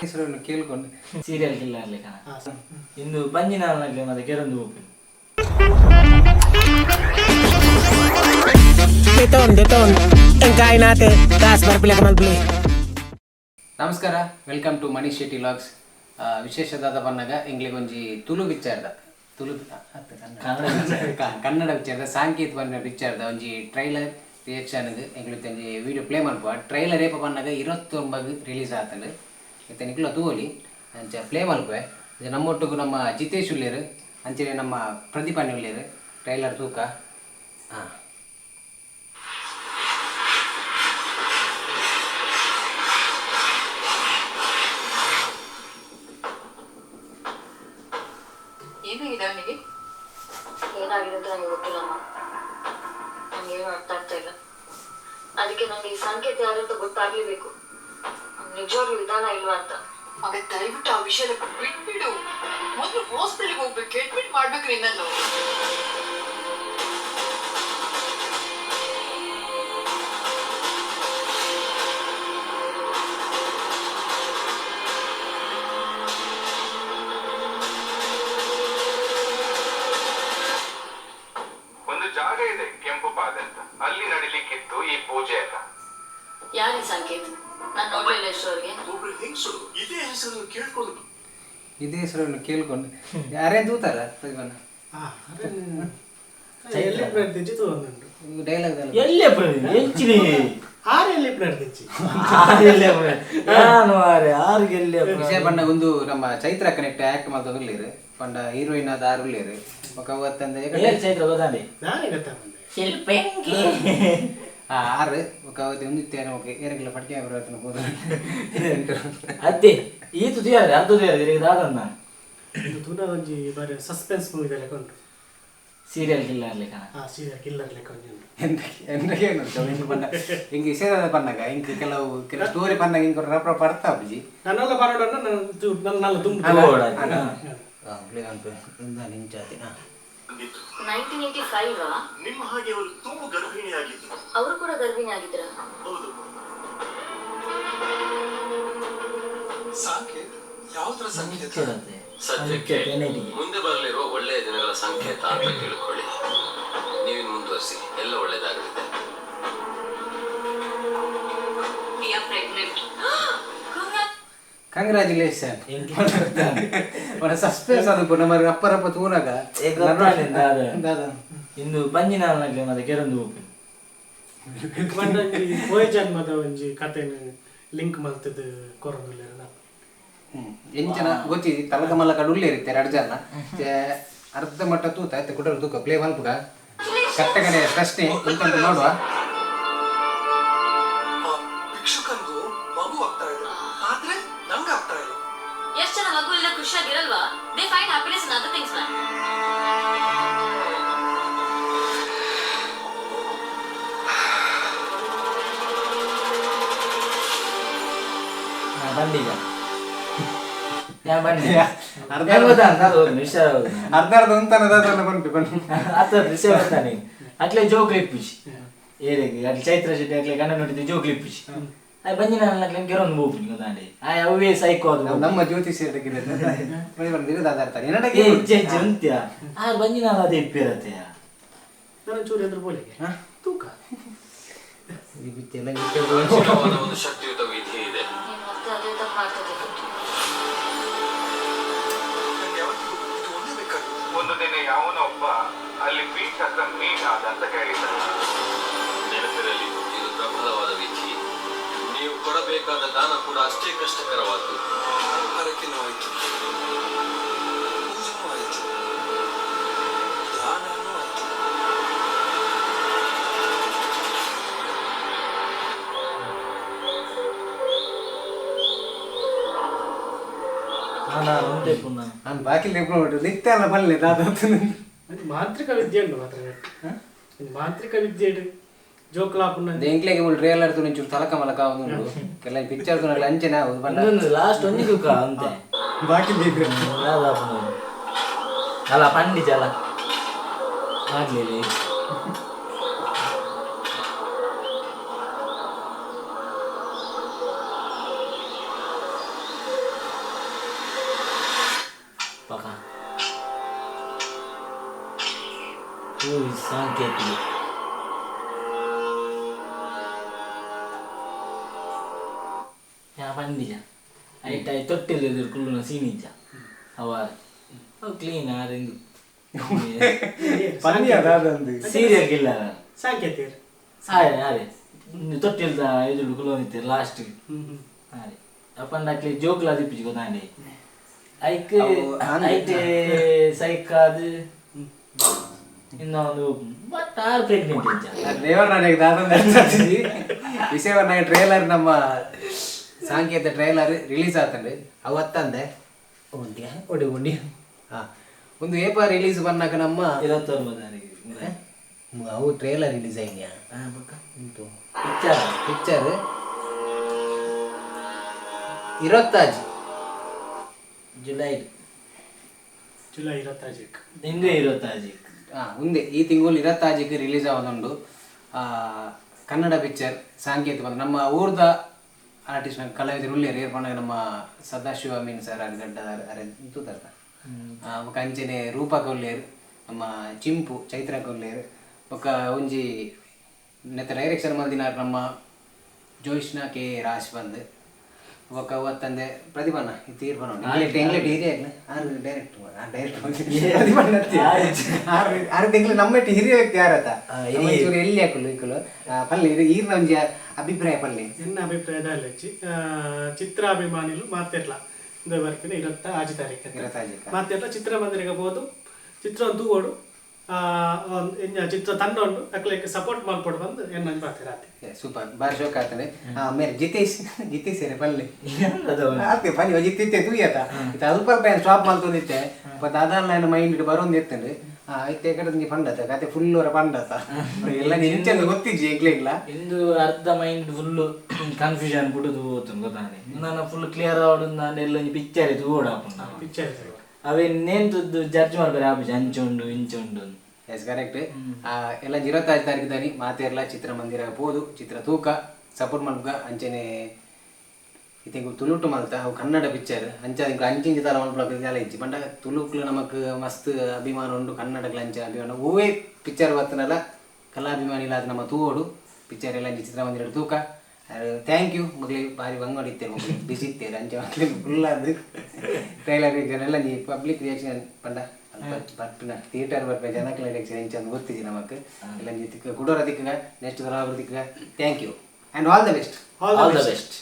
ಹೆಸರನ್ನು ಕೇಳ್ಕೊಂಡು serial killer ಲೆಕ್ಕ ಇಂದು ಬಂಜಿನಾಲ್ನಗ್ಲೆ ಮತ್ತೆ ಕೆರೊಂದು ಹೋಗ್ಬೇಕು. Deton, deton. Ang natin. Taas para pila ka malpili. ನಮಸ್ಕಾರ, welcome to Manish Shetty vlogs. ವಿಶೇಷದಾದ ಬನ್ನಗ ಎಂಗ್ಲಿಗೆ ಒಂಜಿ ತುಳು ವಿಚಾರದ ತುಳು ಅತ್ತ ಕನ್ನಡ ಕನ್ನಡ ವಿಚಾರದ ಸಾಂಕೇತ್ ಬನ್ನ ವಿಚಾರದ ಒಂಜಿ ಟ್ರೈಲರ್ ರಿಯಾಕ್ಷನ್ ಎಂಗ್ಲಿಗೆ ಒಂಜಿ ವಿಡಿಯೋ ಪ್ಲೇ ಮಲ್ಪುವ. ಟ್ರೈಲರ್ ಏಪ ಬನ್ನಗ 29 ರಿಲೀಸ್ ಆತಂಡು. ಇತ್ತೆ ನಿಕ್ಲ ತೂವೊಲಿ, ಅಂಚ ಪ್ಲೇ ಮಲ್ಪುವೆ. ಅಂಚ ನಮ್ಮೊಟ್ಟುಗು ನಮ್ಮ ಜಿತೇಶ್ ಉಲ್ಲೇರು, ಅಂಚನೆ ನಮ್ಮ ಪ್ರದೀಪಾನಿ ಉಲ್ಲೇರು. ಟ್ರೈಲರ್ ತೂಕ. ಹಾಂ. ಏನಾಗಿದೆ ಅವನಿಗೆ? ಏನಾಗಿದೆ ಅಂತ ನಂಗೆ ಗೊತ್ತಿಲ್ಲಮ್ಮ. ನಂಗೇನು ಅರ್ಥ ಆಗ್ತಾ ಇಲ್ಲ. ಅದಕ್ಕೆ ನಂಗೆ ಈ ಸಂಕೇತ ಯಾರು ಅಂತ ಗೊತ್ತಾಗ್ಲೇಬೇಕು. ನಿಜವಾಗ್ಲೂ ವಿಧಾನ ಇಲ್ವಾ ಅಂತ. ಮಗ, ದಯವಿಟ್ಟು ಆ ವಿಷಯ ಬಿಟ್ಬಿಡು. ಮೊದಲು ಹಾಸ್ಪಿಟಲ್ಗೆ ಹೋಗ್ಬೇಕು, ಅಡ್ಮಿಟ್ ಮಾಡ್ಬೇಕು ನಿನ್ನನ್ನು. ಒಂದು ಜಾಗ ಇದೆ ಕೆಂಪು ಪಾದ ಅಂತ, ಅಲ್ಲಿ ನಡಿಲಿಕ್ಕಿತ್ತು ಈ ಪೂಜೆ ಎಲ್ಲ. ಯಾರು ಈ ಸಂಕೇತ್? ನಾನು ನೋಡ್ಲಿಲ್ಲ ಇಷ್ಟವರೆಗೆ. ಒಬ್ರು ಹೆಂಗಸರು ಇದೇ ಹೆಸರನ್ನು ಕೇಳ್ಕೊಂಡು ಇದೇ ಹೆಸರನ್ನು ಕೇಳ್ಕೊಂಡು ಯಾರೇ ತೂತಾರ ಪ್ರದೀಪನ? ಎಲ್ಲಿ ಪ್ರಯತ್ನಿಂಚಿ ತೂವೊಂದುಂಡು. ಡೈಲಾಗ್ ಎಲ್ಲೇ ಪ್ರದೀಪ್ ಎಂಚಿನಿ? ಆರು ಎಲ್ಲಿ ಪ್ರಯತ್ನಿಂಚಿ? ಆರು ಎಲ್ಲೇ ಪ್ರದೀಪ್? ನಾನು ಆರೆ ಆರು ಎಲ್ಲೇ. ವಿಷಯ ಪಂಡ ಒಂದು ನಮ್ಮ ಚೈತ್ರ ಕನೆಕ್ಟ್ ಆಕ್ಟ್ ಮಾಡ್ತೋದಿಲ್ಲೇರು ಪಂಡ ಹೀರೋಯಿನ್ ಆದ ಆರು ಉಲ್ಲೇರು ಬೊಕ ಅವತ್ತಂದ. ಏರ್ ಚೈತ್ರ ಗೊತ್ತಾಂಡಿ? ನಾನೇ ಗೊತ್ತಾಗಂದೆ. ಶಿಲ್ಪೆಂಕಿ. ಆ ಆರು ಬೊಕ ಅವತ್ತು ಒಂದಿತ್ತೆ ನಮಗೆ ಏರಗಿಲ್ಲ ಪಟ್ಕೆ ಬರತ್ತನ ಹೋದ. ಅತ್ತೆ ಈತು ತುಯಾರೆ ಅರ್ಧ ತುಯಾರೆ ಇರಿಗೆ ದಾದನ್ನ. ಇದು ತೂನ ಒಂಜಿ ಬಾರಿ ಸಸ್ಪೆನ್ಸ್ ಮೂವಿ ಲೆಕ್ಕ ಉಂಟು. ಸೀರಿಯಲ್ ಕಿಲ್ಲರ್ ಲೆಕ್ಕ. ಆ ಸೀರಿಯಲ್ ಕಿಲ್ಲರ್ ಲೆಕ್ಕ ಒಂಜಿ ಉಂಟು. ಎಂತ ಏನು ಪಂಡ ಹಿಂಗೆ ವಿಷಯದ ಪನ್ನಾಗ ಹಿಂಗೆ ಕೆಲವು ಕೆಲವು ಸ್ಟೋರಿ ಪನ್ನಾಗ ಹಿಂಗೆ ರಪ್ಪ ರಪ್ಪ ಅರ್ಥ ಆಪುಜಿ. ನನ್ನೆಲ್ಲ ಬರೋಡನ್ನು ನಾನು ನನ್ನ ನನ್ನ ತುಂಬ ನಿಂಚಾತಿ. 1985? ನಿಮ್ಮ ಹಾಗೆ ಅವರು ತುಂಬಾ ಗರ್ಭಿಣಿಯಾಗಿದ್ರು. ಅವರು ಕೂಡ ಗರ್ಭಿಣಿ ಆಗಿದ್ರ? ಹೌದು. ಸಾಂಕೇತ್ ಯಾವುದರ ಸಂಕೇತ? ಸದ್ಯಕ್ಕೆ ಮುಂದೆ ಬರಲಿರುವ ಒಳ್ಳೆಯ ದಿನಗಳ ಸಂಕೇತ ಅಂತ ತಿಳ್ಕೊಳ್ಳಿ. ನೀವಿನ್ ಮುಂದುವರಿಸಿ, ಎಲ್ಲ ಒಳ್ಳೆಯದಾಗಲಿದೆ. We are pregnant. Congratulation. Suspense ಅದು ನಮ್ಮ ರಪ್ಪ ರಪ್ಪ ತೂನಾಗ. ದಾದ ಇಂದು ಬಂಜಿನಾಲ್ನಗ್ಲೆ ಮತ್ತೆ ಕೆರೊಂದು ಹೋಗ್ಬೇಕು. ಪಂಡ ಒಂಜಿ ಪೋಯ ಜನ್ಮದ ಒಂಜಿ ಕಥೆನ ಲಿಂಕ್ ಮಲ್ತದ್ದು ಕೊರೊಂದುಲ್ಲೆರ್. ಎಂಚನ ಗೊತ್ತಿ ತಲಕ ಮಲ್ಲ ಕಡೆ ಉಳ್ಳೇ ಇರುತ್ತೆ ಎರಡು ಜನ. ಅರ್ಧ ಮಟ್ಟ ತೂತ ಆಯ್ತು ಕುಡಲ್ ತೂಕ ಪ್ಲೇ ಮಲ್ಪುಗ. ಕಟ್ಟ ಕಡೆ ಪ್ರಶ್ನೆ ಎಂತಂತ ನೋಡುವ. ಆ ಭಿಕ್ಷುಕನ್ಗೂ ಮಗು ಆಗ್ತಾ ಇದೆ, ಆದ್ರೆ ನಂಗೆ ಆಗ್ತಾ ಇಲ್ಲ. ಎಷ್ಟ್ ಜನ ಮಗು ಇಲ್ಲ ಖುಷಿಯಾಗಿರಲ್ವಾ? They find happiness in other things, man. ನಾ ಬಂದೀಗ ಯಾ ಬನ್ನಿ. ಅರ್ಧ ಗೊತ್ತಾ ಅದು ವಿಷಯ. ಅರ್ಧ ಅರ್ಧ ಉಂತಾನ ದಾದನ ಪನ್ಪಿ ಪನ್ಪಿ. ಅತ್ತ ವಿಷಯ ಗೊತ್ತಾನೆ ಅಟ್ಲೆ ಜೋಕ್ ಲಿಪ್ಪುಜಿ ಏರಿಗೆ ಅಟ್ಲೆ ಚೈತ್ರ ಶೆಟ್ಟಿ ಅಟ್ಲೆ ಗಂಡ ನೋಡಿದ್ದು ಜೋಕ್ ಲಿಪ್ಪುಜಿ ಆಯ್ ಬಂಜಿನಾಲ್ನಗ್ಲೆ ಕೆರೊಂದು ಹೋಗ್ಬೇಕು ಗೊತ್ತಾಂಡಿ ಆಯ್ ಅವೇ ಸೈಕೋ ಅದು. ನಮ್ಮ ಜ್ಯೋತಿಷ್ಯ ಏ ಇಜ್ಜೆ ಇಜ್ಜೆ ಉಂತ್ಯ ಆ ಬಂಜಿನಾಲ್ ಅದೇ ಇಪ್ಪಿರತ್ತೆ. ನಾನು ಚೂರು ಎದುರು ಬೋಲಿಗೆ ತೂಕ. ಚಿರವಾದ ಒಂದು ಶಕ್ತಿಯುತ ವಿಧಿ ಇದೆ. ನೀನ್ ಮತ್ತೆ ಅದೇ ತಪ್ಪು ಮಾಡ್ತಿದ್ದೆ. ನಂಗೆ ಯಾವತ್ತಿಗೂ ಇದು ಒಂದೇ ಬೇಕಾಗಿತ್ತು. ಒಂದು ದಿನ ಯಾವನೋ ಒಬ್ಬ ಅಲ್ಲಿ ಬೀಚ್ ಹತ್ರ ಮೀಟ್ ಆದ ಅಂತ ಕೇಳಿದ್ದ. ನೆನಪಿರಲಿ, ಇದು ಪ್ರಬಲವಾದ ವಿಧಿ. ನೀವು ಕೊಡಬೇಕಾದ ದಾನ ಕೂಡ ಅಷ್ಟೇ ಕಷ್ಟಕರವಾದ್ದು. ಹರಕೆನೂ ಆಯ್ತು, ಪೂಜೆನೂ ಆಯ್ತು, ದಾನನೂ ಆಯ್ತು. ನಾನು ಉಂಟೆ ಪುನಃ. ನಾನು ಬಾಕಿ ನಿತ್ಯ ಅಲ್ಲ ಬಲ್ಲೆ ದಾದ. ಅದು ಮಾಂತ್ರಿಕ ವಿದ್ಯೆ ಉಂಟು ಮಾತ್ರ. ಒಂದು ಮಾಂತ್ರಿಕ ವಿದ್ಯೆ ಇಡು ಜೋಕ್ಲಾಪುನ. ಎಂಕ್ಲೆಗೆ ಮುಲ್ ರಿಯಲ್ ಅರ್ಥ ಒಂಚೂರು ತಲಕ ಮಲಕ ಉಂಡು ಕೆಲ ಪಿಕ್ಚರ್ ತುನಗ್ಲ ಅಂಚನೆ ಆವು ಬಣ್ಣ. ಒಂದೊಂದು ಲಾಸ್ಟ್ ಒಂಜಿ ತೂಕ ಅಂತೆ. ಬಾಕಿ ಅಲ್ಲ ಪಂಡಿ ಜಲ ಆಗ್ಲಿಲ್ಲ. ಸಾಂಕೇತ ಯಾ ಪಂಡಿಜ ಐಟ್ I ತೊಟ್ಟಿಲ್ ಎದುರು ಕುಲ್ಲುನ ಸೀನಿಜ್ಜ ಅವ ಅವು ಕ್ಲೀನ್ ಆರಿಂದು ಸೀರಿಯಲ್ ಕಿಲ್ಲರ್ ಸಾಂಕೇತ ಆರೆ ಆರೆ ತೊಟ್ಟಿಲ್ದ ಎದುರು ಕುಲ್ಲೊಂದಿತ್ತೆರ್ ಲಾಸ್ಟ್ ಆರೆ ಅಪ್ಪಂಡ ಅಕ್ಲೆ ಜೋಕ್ಲ ದಿಪ್ಪಿಜಿ ಗೊತ್ತಾಂಡೆ ಐಕ್ ಐಟ್ ಸೈಕಾದ್ ಇನ್ನೊಂದು ಬಟ್ ಆರ್ ಪ್ರೆಗ್ನೆಂಟ್ ಇಜ್ಜ ದೇವರ ದಾದಂದ ವಿಷಯವನ್ನ ಟ್ರೇಲರ್ ನಮ್ಮ ಸಾಂಕೇತ ಟ್ರೈಲರ್ ರಿಲೀಸ್ ಆತಂಡೆ ಅವು ಅತ್ತಂದೆ ಉಂಡಿಯ ಒಡಿ ಉಂಡಿ ಹಾ ಒಂದು ಏಪ ರಿಲೀಸ್ ಬಂದಾಗ ನಮ್ಮ 29 ತಾರೀಕು ಅವು ಟ್ರೇಲರ್ ರಿಲೀಸ್ ಆಯ್ಯ ಉಂಟು ಪಿಕ್ಚರ್ ಪಿಕ್ಚರ್ ಇರತ್ತಾಜಿ ಜುಲೈ ಜುಲೈ ಇರತ್ತಾಜಿಕ್ ಹಿಂದೆ ಇರತ್ತಾಜಿಕ್ ಹಾಂ ಮುಂದೆ ಈ ತಿಂಗಳು ಇರತ್ತಾಜಿಗೆ ರಿಲೀಸ್ ಆಗೋದುಂಡು ಕನ್ನಡ ಪಿಕ್ಚರ್ ಸಾಂಕೇತ ಬಂದು ನಮ್ಮ ಊರ್ದ ಆರ್ಟಿಸ್ಟ್ ಕಲಾವಿದರು ಉಳ್ಳೇರು ಏರ್ಪಂಡ ನಮ್ಮ ಸದಾಶಿವ ಮೀನ್ ಸರ್ ಅರ್ಗಡ್ಡ ಅರೆ ತೂತಾರ ಬೊಕ ಅಂಚನೆ ರೂಪಾ ಕೊಲ್ಲೇರು ನಮ್ಮ ಚಿಂಪು ಚೈತ್ರ ಕೊಲ್ಲೇರು ಬೊಕ ಒಂಜಿ ನೆತ್ತ ಡೈರೆಕ್ಷನ್ ಮಲ್ದಿನಾರ್ ನಮ್ಮ ಜೋಯಿಷ್ನ ಕೆ ರಾಶ್ ಬಂದು ಬೊಕ ಅವತ್ತಂದೆ ಪ್ರತಿಭಾನ ಈ ತೀರ್ಪನ ಎಂಗ್ಲೆಟ್ ಹಿರಿಯ ಆರು ಡೈರೆಕ್ಟ್ ಡೈರೆಕ್ಟ್ ಪ್ರತಿಭಾನ ಆರು ಆರು ತಿಂಗಳು ನಮ್ಮ ಹಿರಿಯ ವ್ಯಕ್ತಿ ಯಾರತ್ತ ಒಂಚೂರು ಎಲ್ಲಿ ಹಾಕಲು ಇಕ್ಕಲು ಪಲ್ಲೆ ಇದು ಈರ್ನ ಒಂಜಿ ಅಭಿಪ್ರಾಯ ಪಲ್ಲೆ ಎನ್ನ ಅಭಿಪ್ರಾಯದ ಅಲ್ಲಚ್ಚಿ ಚಿತ್ರಾಭಿಮಾನಿಲು ಮಾತಿರ್ಲ ಇಂದ ಬರ್ಪಿನ ಇರತ್ತ ಆಜಿ ತಾರೀಕು ಇರತ್ತಾಜಿಕ ಮಾತಿರ್ಲ ಚಿತ್ರಮಂದಿರಗೆ ಹೋದು ಚಿತ್ರ ತೂಗೋಡು ಚಿತ್ರ ತಂಡ ಉಂಡು ಅಕ್ಲೆಗ್ ಸಪೋರ್ಟ್ ಮಾಡ್ಕೊಡು ಬಂದು ಎನ್ನ ಬಾತಿರ ಆತಿ ಸೂಪರ್ ಬಾರಿ ಶೋಕ್ ಆಗ್ತದೆ ಮೇರೆ ಜಿತೇಶ್ ಜಿತೇಶ್ ಏರೆ ಪಲ್ಲೆ ಆತೆ ಪಲ್ಲಿ ಜಿತ್ತಿತ್ತೆ ತೂಯತ ಇತ್ತೆ ಅಲ್ಪ ಅಲ್ಪ ಏನು ಸ್ಟಾಪ್ ಮಾಡ್ತೊಂದಿತ್ತೆ ಬಟ್ ಅದಾನ ನನ್ನ ಮೈಂಡ್ ಬರೋಂದಿತ್ತಂಡು ಇತ್ತೆ ಕಡೆ ಒಂಜಿ ಪಂಡತ ಕತೆ ಫುಲ್ ಅವರ ಪಂಡತ ಎಲ್ಲ ನಿಂಚಂದು ಗೊತ್ತಿಜ್ಜಿ ಎಂಕ್ಲೆಗ್ಲ ಇಂದು ಅರ್ಧ ಮೈಂಡ್ ಫುಲ್ ಕನ್ಫ್ಯೂಷನ್ ಬಿಡುದು ಹೋತು ಗೊತ್ತಾನೆ ನಾನು ಫುಲ್ ಕ್ಲಿಯರ್ ಆವಡು ನಾನು ಎಲ್ಲ ಒಂಜಿ ಪಿಕ್ಚರ್ ಇತ್ತು ಓಡಾಪುಂಡು ಪಿಕ್ಚರ್ ಅವೇನೇಂತದ್ದು ಜಡ್ಜ್ ಮಾಡ್ತಾರೆ ಆಪುಜಿ ಅಂಚುಂಡು ಇಂಚುಂಡು ಎಸ್ ಕರೆಕ್ಟ್ ಎಲ್ಲ 25 ತಾರೀಕು ದಾನಿ ಮಾತೆರ್ಲ ಚಿತ್ರಮಂದಿರ ಪೋದು ಚಿತ್ರ ತೂಕ ಸಪೋರ್ಟ್ ಮಲ್ಪುಗ ಅಂಚನೆ ಇತ್ತೆ ತುಳುಟು ಮಲ್ತ ಅವು ಕನ್ನಡ ಪಿಕ್ಚರ್ ಅಂಚ ಇಂಕ್ ಅಂಚಿಂಚಿ ದಾಲ ಮಲ್ಪುನ ದಾಲ ಇಜ್ಜಿ ಪಂಡ ತುಳುಕ್ಲು ನಮಕ್ ಮಸ್ತ್ ಅಭಿಮಾನ ಉಂಡು ಕನ್ನಡಕ್ಲ ಅಂಚ ಅಭಿಮಾನ ಹೂವೇ ಪಿಕ್ಚರ್ ಬತ್ತನಲ್ಲ ಕಲಾಭಿಮಾನಿಲಾದ ನಮ್ಮ ತೂವೋಡು ಪಿಕ್ಚರ್ ಎಲ್ಲ ಅಂಚಿ ಚಿತ್ರಮಂದಿರ ತೂಕ thank you ಮಗ್ಲಿ ಬಾರಿ ಬಂಗ್ ಇತ್ತೇರು ಮಗ್ಲಿ ಬಿಸಿ ಇತ್ತೇರು ಅಂಚ ಮಗ್ಲಿ ಫುಲ್ ಅದು ಟ್ರೈಲರ್ ರಿಯಾಕ್ಷನ್ ಎಲ್ಲ ನೀ ಪಬ್ಲಿಕ್ ರಿಯಾಕ್ಷನ್ ಪಂಡ ಬರ್ಪಿನ ಥಿಯೇಟರ್ ಬರ್ಪ ಜನಕ್ಲ ರಿಯಾಕ್ಷನ್ ಎಂಚ ಅಂದ್ ಗೊತ್ತಿಜಿ ನಮಕ್ ಎಲ್ಲ ತಿಕ್ಕ ಕುಡೋರ ತಿಕ್ಕ next ತಿಕ್ಕ thank you and all the best all the best.